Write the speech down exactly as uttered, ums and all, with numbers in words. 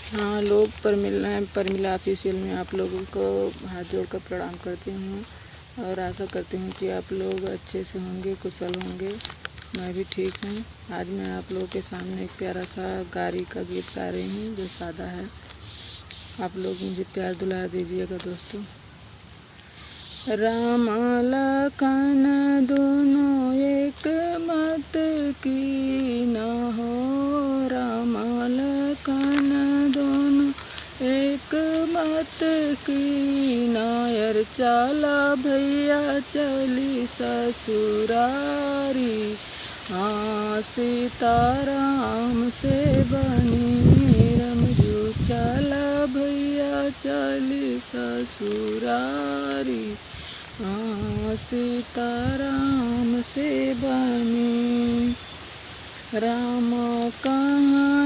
हाँ लोग, परमिला, परमिला ऑफिशियल में आप लोगों को हाथ जोड़कर प्रणाम करती हूँ और आशा करती हूँ कि आप लोग अच्छे से होंगे, कुशल होंगे। मैं भी ठीक हूँ। आज मैं आप लोगों के सामने एक प्यारा सा गारी का गीत गा रही हूँ जो सादा है। आप लोग मुझे प्यार दुलार दीजिएगा दोस्तों। राम लखन दोनों एक मत की ना हो, राम लखन दोनों एक मत की ना, यार चाला भैया चली ससुरारी। हाँ सीताराम से बनी रमजू, चाला भैया चली ससुरारी। हाँ सीताराम से बनी। राम कहाँ